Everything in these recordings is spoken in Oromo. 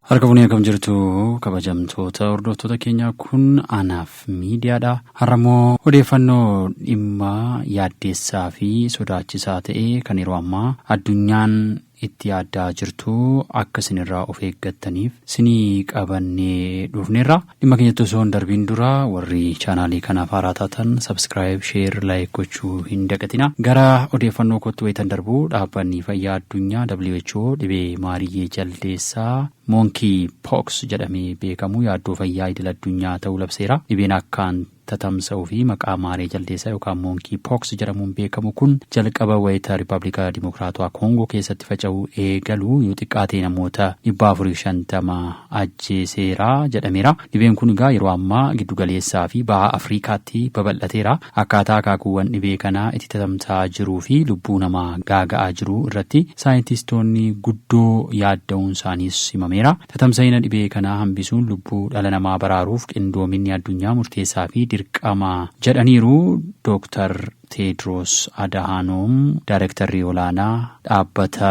Harka fuunee akkam jirtu, kabajamtoota hordoftoota keenyaa? Kun Anaaf Miidiyaadha. Har'ammoo odeeffannoo dhimma yaaddeessaa fi sodaachisaa ta'e kan yeroo ammaa addunyaan itti yaaddaa jirtu akka isinirraa of eeggattaniif sinii qabannee dhufneerra. Dhimma keenyatti osoo hin darbiin dura, warri chaanaalii kanaaf haaraa taatan subscribe, share, like gochuu hin dagatina. Gara odeeffannoo kootti wayitan darbu, Dhaabbanni Fayyaa Addunyaa WHO dhibee maariyyee jaldeessaa, monkey pox jedhamee beekamu, yaaddoo fayyaa idil addunyaa ta'uu labseera. Dhibeen akkaan tatamsa'uu fi maqaa maaree jaldeessaa yookaan monkey pox jedhamuun beekamu kun jalqaba wayita Riippaabilika Dimokiraatawaa Koongoo keessatti faca'uu eegalu yoo xiqqaatee namoota 450 ajjeeseera jedhameera. Dhibeen kun egaa yeroo ammaa giddugaleessaa fi baha Afrikaatti babal'ateera. Akkaataa akaakuuwwan dhibee kanaa itti tatamsa'aa jiruu fi lubbuu namaa gaaga'aa jiru irratti saayintistoonni guddoo yaadda'uun isaaniis himameera. Tatamsa'ina dhibee kanaa hambisuun lubbuu dhala namaa baraaruuf qindoominni addunyaa murteessaa fi dirqama jedhaniiru Dooktar Teedroos Adhaanoom, Daayirektarri olaanaa Dhaabbata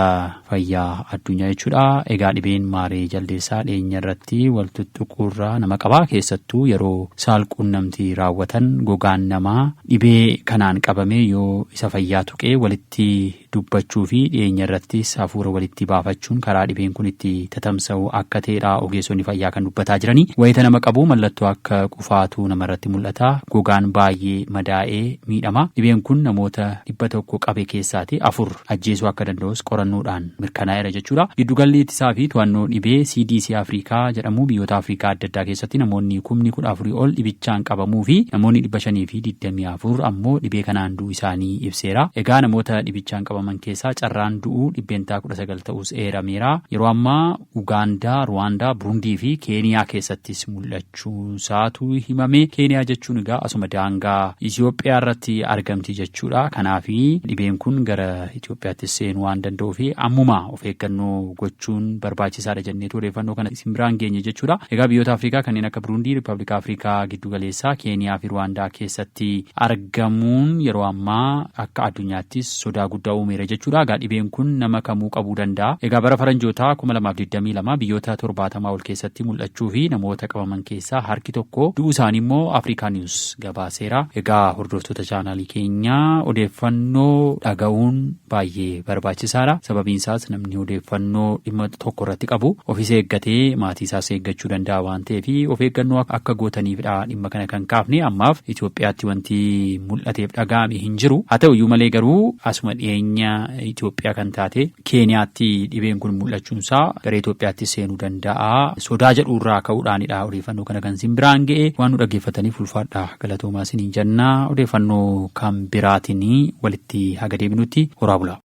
Fayyaa Addunyaa jechuudha. Egaa dhibeen maaree jaldeessaa dhiyeenya irratti wal tuttuquurraa nama qaba. Keessattuu yeroo saalquunnamtii raawwatan gogaan namaa dhibee kanaan qabame yoo isa fayyaa tuqee walitti dubbachuu fi dhiyeenya irrattis hafuura walitti baafachuun karaa dhibeen kun itti tatamsa'u akka ta'edha ogeessonni fayyaa kan dubbataa jiranii. Wayita nama qabu mallattoo akka qufaatu namarratti mul'ata. Gogaan baay'ee madaa'ee miidhama. Dhibeen kun namoota 100 qabe keessaati afur ajjeesuu akka danda'us qorannoodhaan mirkanaa'eera jechuudha. Giddugalli ittisaa fi to'annoo dhibee CDC Afrikaa jedhamu biyyoota Afrikaa adda addaa keessatti namoonni 14,000 ol dhibichaan qabamuu fi namoonni 524 ammoo dhibee kanaan du'uu isaanii ibseera. Egaa namoota dhibichaan qabaman keessaa carraan du'uu 19% ta'us eerameera. Yeroo ammaa Ugaandaa, Ruwaandaa, Burundii fi Keeniyaa keessattis mul'achuusaatu himame. Keeniyaa jechuun egaa asuma daangaa Itoophiyaa irratti argamti jechuudha. Kanaaf dhibeen kun gara Itoophiyaattis seenuu waan danda'uu fi ammuma of eeggannoo gochuun barbaachisaadha jenneetu odeeffannoo kana isin biraan geenye jechuudha. Egaa biyyoota Afrikaa kanneen akka Burundii, Riippaabilika Afrikaa Giddu Galeessaa, Keeniyaa fi Ruwaandaa keessatti argamuun yeroo ammaa akka addunyaattis sodaa guddaa uumeera jechuudha. Egaa dhibeen kun nama kamuu qabuu danda'a. Egaa bara faranjootaa 2022 biyyoota 70 ol keessatti mul'achuu fi namoota qabaman keessaa harki tokko du'uu isaanii immoo Afrikaa News gabaaseera. Egaa hordoftoota chaanaalii keenyaa, odeeffannoo dhaga'uun baay'ee barbaachisaadha. Sababiin isaas namni odeeffannoo dhimma tokko irratti qabu ofis eeggatee maatii isaas eeggachuu danda'a waan ta'eef, of eeggannoo akka gootaniifidha dhimma kana kan kaafne. Ammaaf Itoophiyaatti wanti mul'ateef dhaga'ame hin jiru. Haa ta'u iyyuu malee garuu asuma dhiyeenya Itoophiyaa kan taate Keeniyaatti dhibeen kun mul'achuunsaa gara Itoophiyaatti seenuu danda'a sodaa jedhu irraa ka'uudhaanidha odeeffannoo kana kan isin biraan ga'e. Waan nu dhaggeeffataniif ulfaadha, galatoomaa isiniin jenna. Odeeffannoo kan biraatiin walitti haga deebinutti horaa bulaa.